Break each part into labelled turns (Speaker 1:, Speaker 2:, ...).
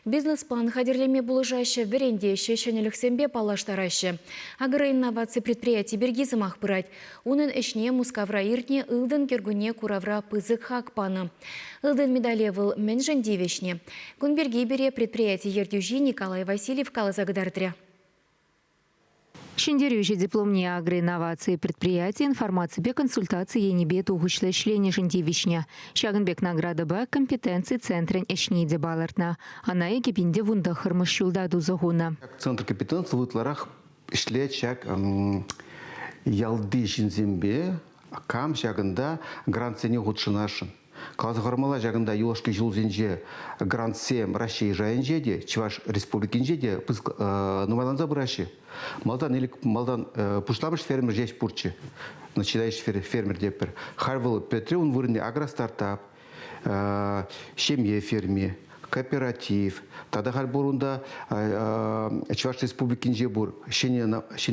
Speaker 1: Бизнес-план хатӗрлеме пулӑшаҫҫӗ, вӗрентеҫҫӗ, ҫӗнӗлӗхсемпе паллаштараҫҫӗ. Агроинноваци предприяти пирки сӑмах пырать. Унӑн ӗҫне Мускавра иртнӗ Ылтӑн кӗркунне куравра пысӑк хак панӑ. Ылтӑн медале вӑл мӗншӗн тивӗҫнӗ? Кун пирки пире предприяти ертӳҫи Николай Васильев каласа кӑтартрӗ.
Speaker 2: Ҫӗнтерӳҫӗ дипломне Агроинновации предприяти информаципе консультаци енӗпе тухӑҫлӑ ӗҫленӗшӗн тивӗҫнӗ. Ҫакӑн пек наградӑпа компетенци центрӗн ӗҫне те палӑртнӑ. Ӑна 2019-мӗш ҫулта туса хунӑ.
Speaker 3: Центр компетенци ытларах ӗҫлет ҫак ялти ҫынсемпе, кам ҫакӑнта грантсене хутшӑнасшӑн. Каласа хӑвармалла, ҫакӑнта юлашки ҫулсенче грантсем Раҫҫей шайӗнче те, Чӑваш Республикинче те пысӑк нумайланса пыраҫҫӗ. Малтан малтан пуҫламӑш фермер ҫеҫ пурччӗ. Начинающий фермер тетпӗр. Халь вӑл пӗтрӗ, ун вырӑнне агростартап, ҫемье ферми, кооператив тата халь пур унта Чӑваш Республикинче пур ҫӗнӗ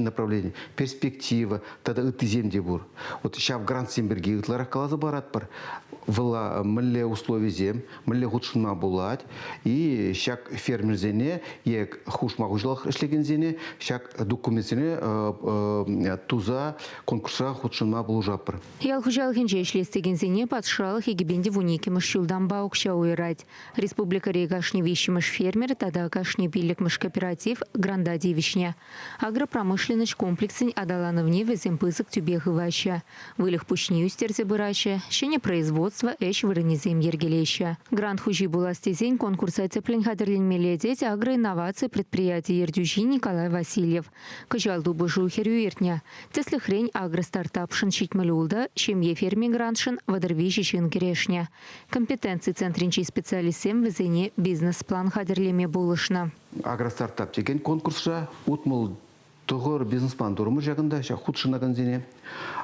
Speaker 3: направлени, перспектива тата ыттисем те пур. Вот ҫав грантсем пирки ытларах каласа паратпӑр. Вӑл мӗнле условисем, мӗнле хутшӑнма пулать и ҫак фермерсене е хушма хуҫалӑх ӗҫлекенсене ҫак документсене туса конкурсра хутшӑнма пулӑшатпӑр.
Speaker 2: Ял хуҫалӑхӗнче ӗҫлес текенсене патшалӑх 2012-мӗш ҫултанпа укҫа уйӑрать. Республикӑри кашни виҫҫӗмӗш фермер тата кашни пиллӗкмӗш кооператив гранта тивӗҫнӗ. Агропромышленноҫ комплексӗн аталанӑвне вӗсем пысӑк тӳпе хываҫҫӗ. Выльӑх пуҫне ӳстерсе пыраҫҫӗ, ҫӗнӗ производство, ӗҫ вырӑнӗсем йӗркелеҫҫӗ. Грант хуҫи пулас тесен конкурса тӗплӗн хатӗрленмелле, тет агроинноваци предприяти ертӳҫи Николай Васильев. Кӑҫал тупӑшу хӗрӳ иртнӗ. Тӗслӗхрен, агростартапшӑн 76, ҫемье ферми грантшӑн 33 ҫын кӗрешнӗ. Компетенци центрӗнчи специалистсем вӗсене бизнес-план хатӗрлеме пулӑшнӑ.
Speaker 3: Агростартап текен конкурсра 69 бизнес-план турӑмӑр ҫакӑнта, ҫак хутшӑнакансене.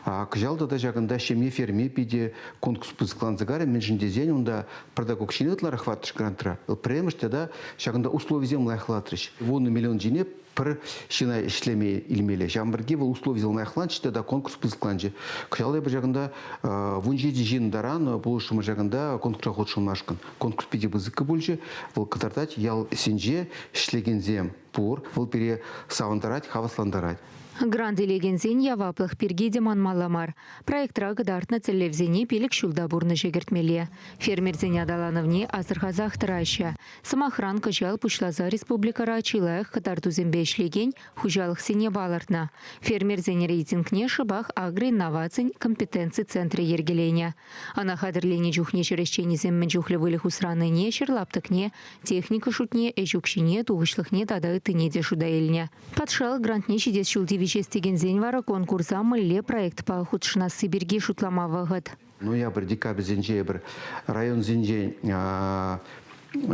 Speaker 3: Кӑҫал тата ҫакӑнта ҫемье ферми питӗ конкурс пысӑкланса карӗ, мӗншӗн тесен унта пӗртак укҫине ытларах хӑвартрӗҫ грантра. Пӗрремӗш тата ҫакӑнта условисем лайӑхлатрӗҫ. 10 миллион ҫине пӗр ҫына ӗҫлеме илмелле. Ҫавӑн пирки вӑл условисем лайӑхланчӗ тата конкурс пысӑкланчӗ. Кӑҫал эпир ҫакӑнта 17 ҫын таран пулӑшрӑмӑр ҫакӑнта конкурса хутшӑнмашкӑн. Конкурс питӗ пысӑккӑ пулчӗ. Вӑл кӑтартать, ялсенче ӗҫлекенсем пур. Вӑл пире савӑнтарать, хаваслантарать.
Speaker 2: Грант илекенсен яваплӑх пирки те манмалла мар. Проектра кӑтартнӑ тӗллевсене пилӗк ҫулта пурнӑҫа кӗртмелле. Фермерсен аталанӑвне асӑрхасах тӑраҫҫӗ. Сӑмахран, кӑҫал пуҫласа республикӑра чи лайӑх кӑтартусемпе ӗҫлекен хуҫалӑхсене палӑртнӑ. Фермерсен рейтингне шӑпах агроинновацин компетенци центрӗ йӗркеленӗ. Ӑна хатӗрленӗ чухне ҫӗр ӗҫченӗсем мӗн чухлӗ выльӑх усранине, ҫӗр лаптӑкне, техника шутне, ӗҫ укҫине, тухӑҫлӑхне тата ыттине те шута илнӗ. Патшалӑх грантне ҫитес ҫул тивӗҫес текенсен вара конкурса мӗнле проектпа хутшӑнасси пирки шутлама вӑхӑт.
Speaker 3: Ноябрь, декабрьсенче эпир районсенчен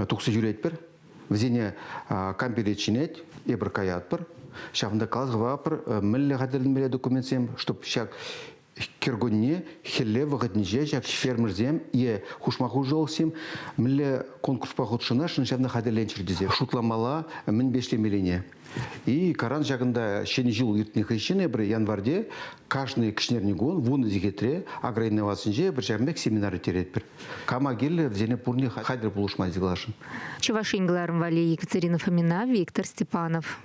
Speaker 3: тухса ҫӳретпӗр. Вӗсене кам пире чӗнет, эпир каятпӑр. Ҫавӑнта каласа мӗнле хатӗрленмелле документсем, чтоб ҫак кӗркунне, хӗлле вӑхӑтӗнче ҫак фермерсем е хушма хуҫалӑхсем мӗнле конкурспа хутшӑнасшӑн, ҫавна хатӗрленччӗр тесе шутламалла, мӗнпе ӗҫлемеллине. И каран ҫакӑнта Ҫӗнӗ ҫул иртнӗ хыҫҫӑн эпир январьте кашни кӗҫнерникун 10 сехетре агроинновацинче эпир ҫакӑн пек семинар ирттеретпӗр. Кама кирлӗ, вӗсене пурне хатӗр пулӑшма тесе каласшӑн.
Speaker 2: Чӑваш Ен кӑларӑм валли Екатерина Фомина, Виктор Степанов.